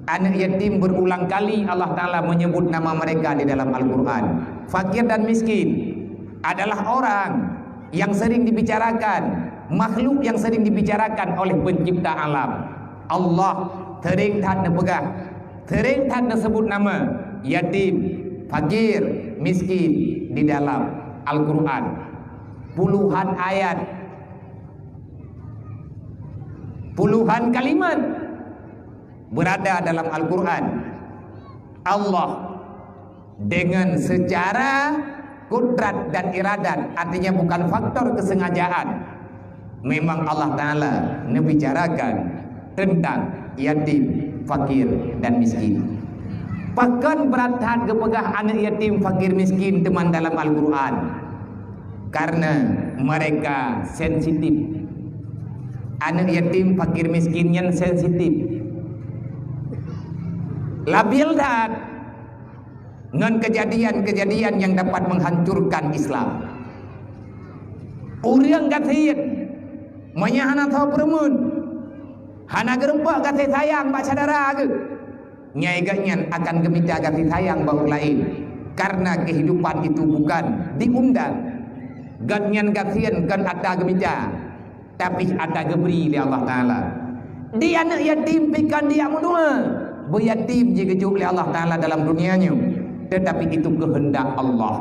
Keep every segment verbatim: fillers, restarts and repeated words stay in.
Anak yatim berulang kali Allah Ta'ala menyebut nama mereka di dalam Al-Quran. Fakir dan miskin adalah orang yang sering dibicarakan, makhluk yang sering dibicarakan oleh pencipta alam. Allah sering that neupeugah, sering that neusebut nama yatim, fakir, miskin di dalam Al-Quran. Puluhan ayat, puluhan kalimat berada dalam Al-Quran. Allah dengan secara kudrat dan iradat, artinya bukan faktor kesengajaan, memang Allah Ta'ala neubicarakan tentang yatim, fakir, dan miskin. Pakon brat that geupeugah aneuk yatim, fakir, miskin teuma dalam Al-Quran? Karena mereka sensitif. Aneuk yatim, fakir, miskin nyan sensitif. Labil that ngon kejadian-kejadian yang dapat menghancurkan Islam. Ureuëng gasien, meunyo hana soe peureumeun, hana geurumpok gaséh sayang bak syedara geuh, nyai gobnyan akan geumita gaséh sayang bak ureuëng laén, karena kehidupan itu bukan diundang. Gobnyan gasien kon ata geumita, tapi ata geubri lé Allah Ta'ala. Di aneuk yatim pih kon di nyang meutuha, beuyatim jigeujok lé Allah Ta'ala dalam dunia nyoe, tetapi itu kehendak Allah.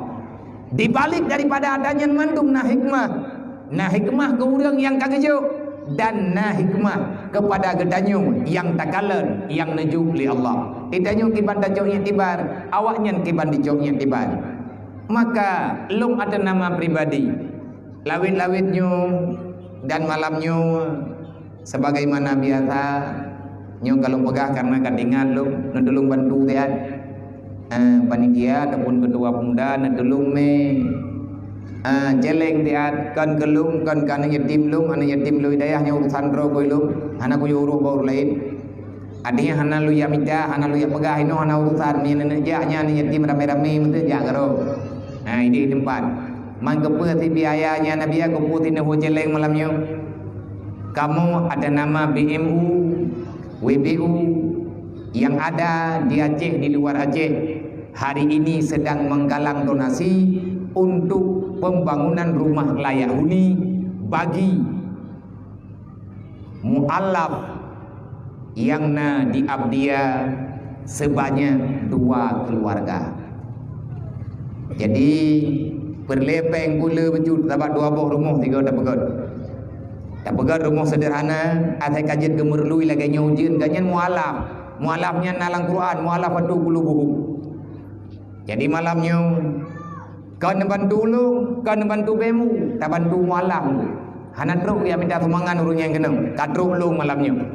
Di balik daripada ata nyan mandum na hikmah. Na hikmah keu ureuëng nyang ka geujok, dan na hikmah kepada geutanyoe nyang takalon nyang neujok lé Allah. Geutanyoe kiban tacok iktibar, awaknyan kiban dicok iktibar. Maka lôn atas nama pribadi, lawét-lawét nyoe dan malam nyoe, sebagaimana biasa, nyoe ka lôn peugah karena ka teuingat lôn, neutulông bantu siat. Ah, panitia ataupun ketua pemuda neutulông mé, ah, céléng siat, kon keu lôn, kon keu aneuk yatim lôn, aneuk yatim lôn di dayah nyoe urusan droe keu lôn, hana kuyue urôh bak ureuëng laén. Artinya hana lôn jak mita, hana lôn jak peugah, inoe hana urusan, meunyoe neujak nyan aneuk yatim ramé-ramé meuteujak keudroe. Nah, idéh teumpat. Man keupeue si biaya nyan Nabi ya, keupeue si neuhu céléng malam nyoe? Kamoe atas nama B M U, W B U yang ada di Aceh, di luar Aceh, hari ini sedang menggalang donasi untuk pembangunan rumah layak huni bagi mualaf nyang na di Abdia sebanyak dua keluarga. Jadi, peureulée péng gula beujeuet sabab dua boh rumoh sigoe tapeugét. Tapeugét rumoh seuderhana, asai ka jeuet geumeurului lagée nyoe ujeuen, gobnyan mualaf. Mualaf nyan na lam Quran, mualaf atu qulubuhum. Jadi malam nyoe, kon neubantu ulôn, kon neubantu B M U, tabantu mualaf. Hana trok ya mita sumbangan ureuëng nyang keunong, ka trok lôn malam nyoe.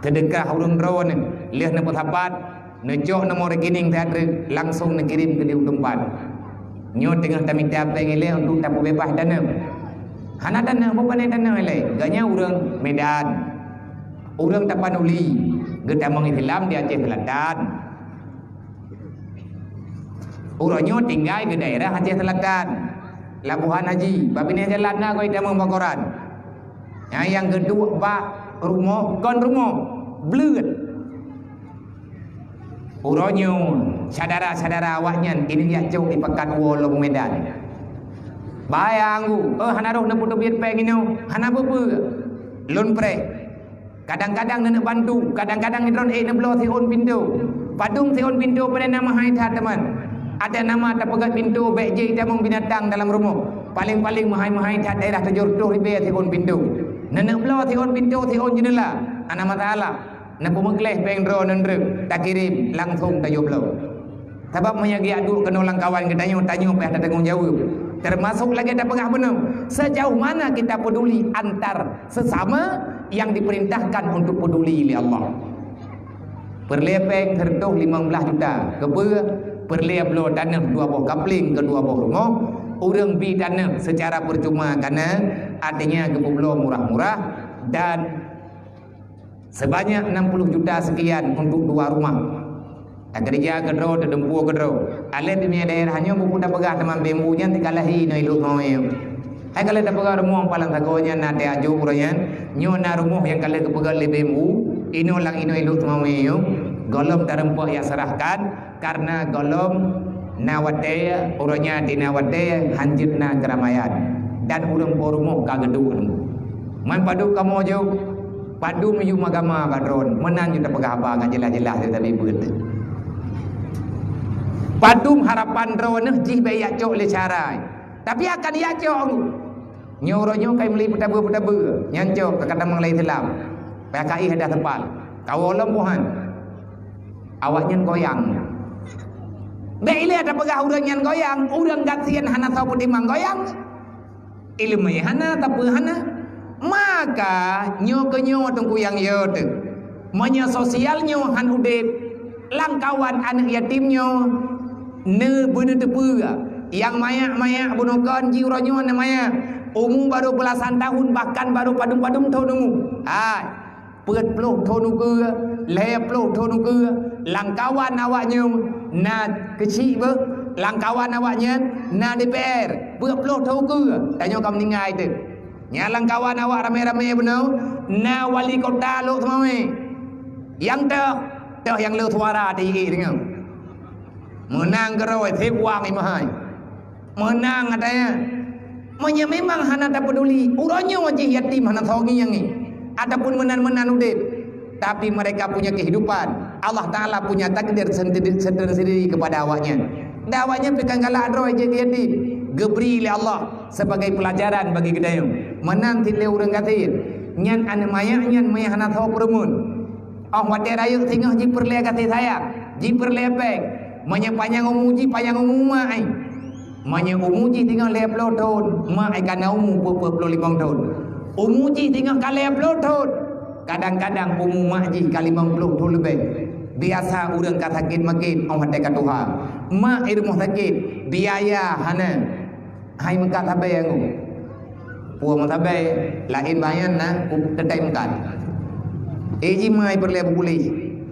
Seudeukah ureuëng droeneuh, lheueh neupeusapat, neucok nomor rekening siat treuk, langsung neukirém keu di teumpat. Nyoe teungoh tamita péng ilée untuk tapeubeubaih taneum. Hana taneum, bukan taneum ilée, gobnyan ureuëng Medan. Ureuëng Tapanuli, geutamong Islam di Aceh Selatan. Uroe nyoe tinggai di daerah Aceh Selatan, Labuhan Haji, bak binéh jalan na goi tamong bak koran. Nyang, nyang geuduek bak rumoh, kon rumoh, bleuet. Uroe nyoe, syedara-syedara awaknyan ini jak cok di pakat woe lom Medan. Bahaya anggu, eh, hana roh neupeuteubiet péng inoe, hana peue-peue. Lôn preh. Kadang-kadang neuneuk bantu, kadang-kadang droen ék neubloe siôn pintoe. Padum siôn pintoe peureuna meuhai that teuma. Adak nama tapeugét pintoe bék jeuet tamong binatang dalam rumoh. Paléng-paléng meuhai-meuhai that daerah tujoh reutôh ribée siôn pintoe. Neuneuk bloe siôn pintoe, siôn jeuneula. Hana masalah. Neupeumeugleh péng droeneuh treuk, takirém langsung tajok bloe. Sabab meunyoe geujak duek keunoe lam kawan geutanyoe, tanyoe payah tatanggong jaweueb. Teumasok lagée tapeugah bunoe, sejauh mana kita peduli antar sesama yang diperintahkan untuk peduli lé Allah. Peureulée péng seureutôh limong blaih juta, keupeue? Peureulée bloe taneum dua boh kapling keu dua boh rumoh, ureuëng bi taneum seucara peucuma kana, artinya geupeubloe murah-murah, dan sebanyak enam puluh juta sekian untuk dua rumah. Takeureuja keudroe, teudumpue keudroe. Aléh teumé daerah nyoe buku tapeugah teuma B M U nyan tikalahi inoe ilok teuma nyoe. Hai ka lheueh tapeugah rumoh palang sagoe nyan na teuaju uroe nyan. Nyoe na rumoh nyang ka lheueh geupeugah lé B M U, inoe lam inoe ilok teuma nyoe. Gohlom tareumpok jak seurahkan, karena gohlom na watée, uroe nyan di na watée hanjeuet na keuramaian, dan ureuëng po rumoh ka geuduek. Man padub kamoe jok, padub yum agama bak droe, meunan jeuet tapeugah haba ngon jeulaih-jeulaih teuh, tapi beutôi. Padub harapan droe neuh jih bék jak cok lé syara, tapi akan jak cok. Nyoe uroe nyoe ka meuli peutabeu-peutabeu, nyan cok ka tamong lé Islam. P K I hadah teupal. Kawoe lom buhan. Awaknyan goyang. Bék ilée tapeugah ureuëng nyan goyang, ureuëng gasien hana soe peutimang goyang. Iéleumé hana, sapeue hana. Maka nyoe keu nyoe teungku nyang yo teuh. Meunyoe sosial nyoe han udeb, lam kawan aneuëk yatim nyoe neubeuneuteupeue. Nyang manyak-manyak bunoe kon jih uroe nyoe na manyak, umu barô beulasan tahun, bahkan barô padum-padum thon umu. Hai, peuet ploh thon ukeue, lhée ploh thon ukeue, lam kawan awaknyoe na keuchik beuh, lam kawan awaknyan na D P R, peuet ploh thon ukeue, tanyoe ka meuninggai teuh. Nyang lam kawan awak ramé-ramé bunoe, na wali kota Lhokseumawe. Nyang teuh, teuh nyang le suara teuh deungoe. Meunang keurôi seb wang imeuhai. Meunang ata nyan. Meunyoe memang hana tapeuduli, uroe nyoe jih yatim hana soe ngieng, ataupun meunan-meunan udeb, tapi mereka punya kehidupan. Allah Taala punya takdir sendiri, sendiri kepada awaknyan. Dan awaknyan pih kan galak droe jeuet keu yatim, geubri lé Allah sebagai pelajaran bagi geutanyoe. Meunan cit lé ureuëng gasien, nyan aneuëk manyak nyan meunyoe hana soe peureumeun. Óh watée rayeuk singoh jipeureulée gaséh sayang, jipeureulée péng. Meunyoe panyang umu jih, panyang umu mak ai. Meunyoe umu jih singoh lhée ploh thon, mak ai ka na umu peuet ploh limong thon. Umu jih singoh ka lhée ploh thon, kadang-kadang umu mak jih ka limong ploh thon leubeh. Biasa ureuëng ka sakét makét óh watée ka tuha. Mak i rumoh sakét, biaya hana. Hai meukat sabe angoh. Puwoe meusabe, laén bayan na, ku-, teutai meukat. Eh, jih ma peureulée beupuléh.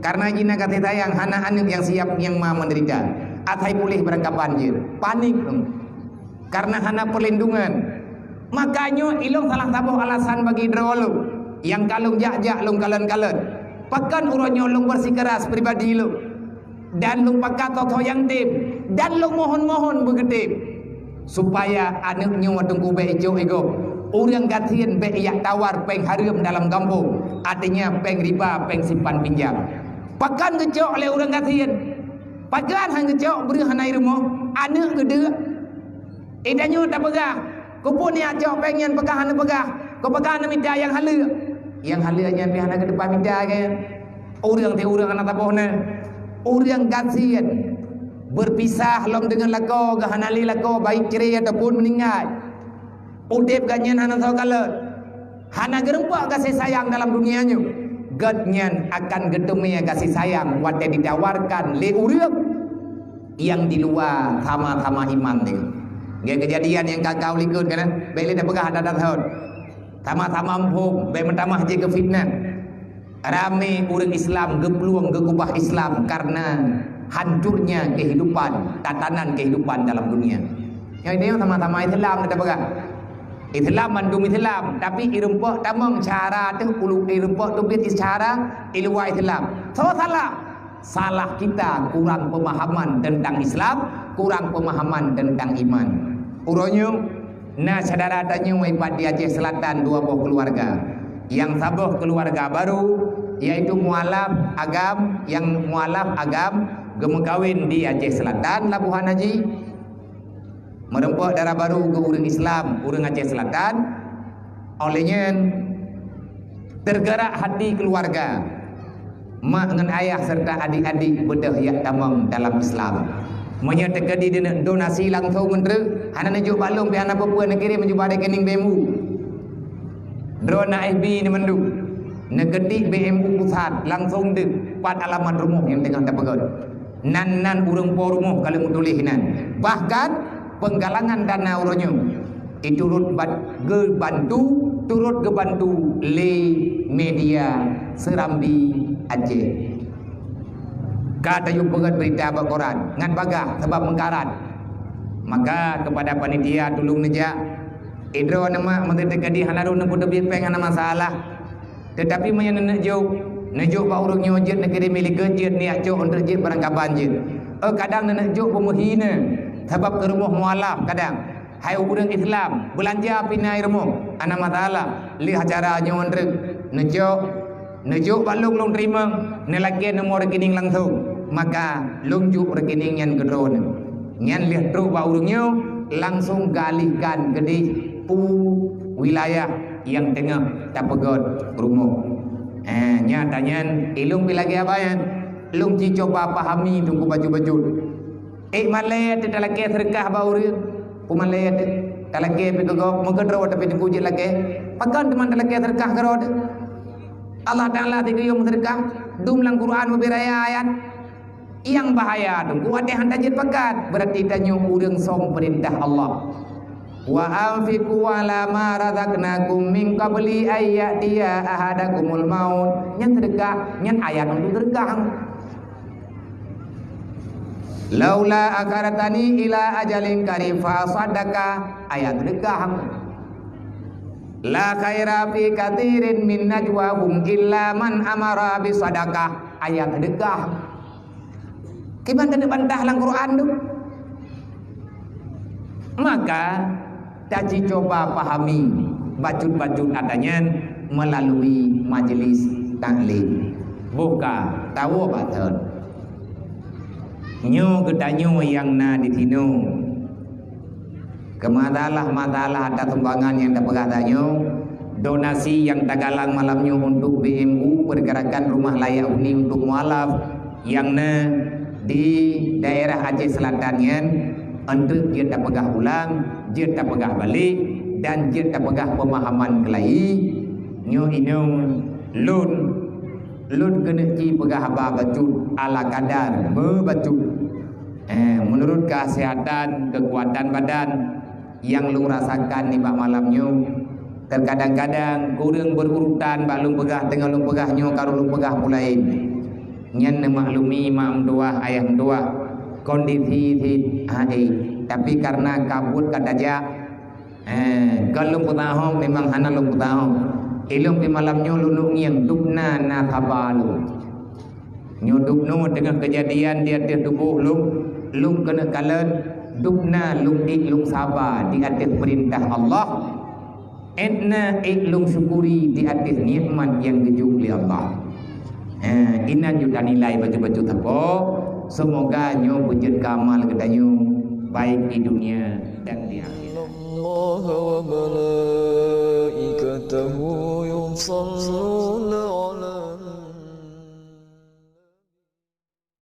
Karena jih na gaséh sayang, hana aneuëk nyang siab nyang ma meudeurita. Asai puléh barangkaban jeuet. Panik lom. Karena hana perlindungan. Makanya ilong salah saboh alasan bagi droe lom. Nyang ka lôn jak-jak lôn kalon-kalon. Pakon uroe nyoe lôn bersikeras pribadi lôn. Dan lôn pakat soe-soe nyang tem, dan lôn mohon-mohon beugeutem, supaya aneuëk nyoe teungku bék icok igob, ureuëng gasien bék ijak tawar péng hareuem dalam gampông, artinya péng riba, péng simpan pinjam. Pakon geucok lé ureuëng gasien? Pakon han geucok breueh hana i rumoh, aneuëk geudeuk? Eh, tanyoe tapeugah, keupeue neujak cok péng nyan peugah hana peugah, keu peugah hana mita nyang haleue. Nyang haleue nyan pih hana geuteupah mita keu nyan. Ureuëng teuh ureuëng hana saboh na. Ureuëng gasien beupisah lom deungon lakoe geuh hana lé lakoe baik cerai ataupun meuninggai. Udeb gobnyan hana soe kalon. Hana geurumpok gaséh sayang dalam dunia nyoe. Gobnyan akan geuteumé gaséh sayang watée ditawarkan lé ureuëng nyang di luwa sama-sama iman teuh. Ngon keujadian nyang ka-ka u likot kana, bék lé tapeugah adat-adat thon. Sama-sama muphom, bék meutamah jih keu fitnah. Ramé ureuëng Islam geuplueng geukubah Islam karena hancurnya kehidupan, tatanan kehidupan dalam dunia. Nyang ini sama-sama Islam kita pegang. Islam mandum Islam, tapi ireumpok tamong cara teuh ulu ireumpok teubiet cara i luwa Islam. Soe salah? Salah kita kurang pemahaman tentang Islam, kurang pemahaman tentang iman. Uroe nyoe na syedara tanyoe ipat di Aceh Selatan dua boh keuluwarga. Nyang saboh keuluwarga baru, yaitu mualaf agam, nyang mualaf agam geumeukawen di Aceh Selatan, Labuhan Haji. Meureumpok dara baru keu ureuëng Islam, ureuëng Aceh Selatan. Óh lheueh nyan, teugerak hati keuluwarga, mak ngon ayah serta adik-adik beudôh jak tamong dalam Islam. Meunyoe teukeudi deungon donasi langsong ngon treuk, hana neujok bak lôn pih hana peue-peue, neukirém juba rekening B M U. Droeneuh na F B neumandum, neuketik B M U pusat, langsong deuh pat alamat rumoh nyang teungoh tapeugöt. Nan-nan ureuëng po rumoh ka lheueh meutuléh nan. Bahkan, peunggalangan dana uroe nyoe, iturot bat-, geubantu, turot geubantu lé media Serambi Aceh. Ka tayue peugöt beurita bak koran, ngat bagah sabab meukarat. Maka, keupada panitia tulông neujak, idroe neumak meunteuk teukeudi hana rhot neupeuteubiet péng hana masalah. Teutapi meunyoe neuneuk jok, Neujok bak ureuëng nyoe jeuet neukirém ilikot jeuet, neujak cok untuk jeuet barangkaban jeuet. Eh, kadang neuneuk jok peumeuhina sabab keu rumoh mualaf kadang. Hai ureuëng Islam, beulanja pih na i rumoh, hana masalah. Lheueh acara nyoe treuk neucok, neujok bak lôn, lôn teurimong, neulakée nomor rekening langsong. Maka lôn jok rekening nyan keudroe nyan. Nyan lheueh trok bak ureuëng nyoe, langsong geualihkan keudeh u wilayah nyang teungoh tapeugöt rumoh. Eh, nyata nyan, ilôn pih lagée haba nyan, lôn jicoba pahami teungku bacut-bacut. Ék malée teuh talakée seudeukah bak ureuëng, peue malée teuh talakée pih keu gob, meukeudroe tapi teungku jeuet lakée. Pakon teuma talakée seudeukah keudroe teuh? Allah Taala sigeuyue meuseudeukah, dum lam Quran meubri raya ayat. Nyang bahaya teungku watée hana jeuet pakat, beurati tanyoe ureuëng song peurintah Allah. "Wa anfiqu ala ma razaqnakum min qabli an ya'tiya ahadakumul maut." Nyan seudeukah, nyan ayat untuk seudeukah. "Laula akhartani ila ajalin qarib fa asaddaqa." Ayat seudeukah. "La khaira fi katsirin min najwahum illa man amara bi sadaqah." Ayat seudeukah. Kiban keuneuk bantah lam Quran tu. Maka, tajicoba pahami bacut-bacut ata nyan meulalu majelis taklim. Boh ka tawoe bak thon. Nyoe geutanyoe nyang na di sinoe. Keu masalah-masalah ata sumbangan nyang tapeugah tanyoe, donasi nyang tagalang malam nyoe untuk B M U, Pergerakan Rumah Layak Huni untuk Mualaf, nyang na di daerah Aceh Selatan nyan, enteuk jeuet tapeugah ulang, jeuet tapeugah balek, dan jeuet tapeugah peumahaman keulayi. Nyoe inong lôn, lôn keuneuk jipeugah haba bacut ala kadar, meubacut. Eh, meunurot keuseuhatan, keukuatan badan nyang lôn rasakan nibak malam nyoe, teukadang-kadang kureueng beururutan bak lôn peugah, teungoh lôn peugah nyoe ka lôn peugah peue laén. Nyan neumaklumi mak meutuwah, ayah meutuwah, kondisi sit hai. Tapi kareuna ka buet ka tajak, eh, kon lôn peutahong, memang hana lôn peutahong. Ilôn pih malam nyoe lôn ngieng, dubna na saba lôn. Nyoe dubnoe teungoh keujadian di ateueh tuboh lôn, lôn keuneuk kalon, dubna lôn ék lôn saba di ateueh peurintah Allah. Étna ék lôn syukuri di ateueh nikmat nyang geujok lé Allah. Eh, inan jeuet tanilai bacut-bacut sapo. Seumoga nyoe beujeuet keu amal geutanyoe, baik di dunia dan di akhirat. Innallaha wa malaikatahu yusalluna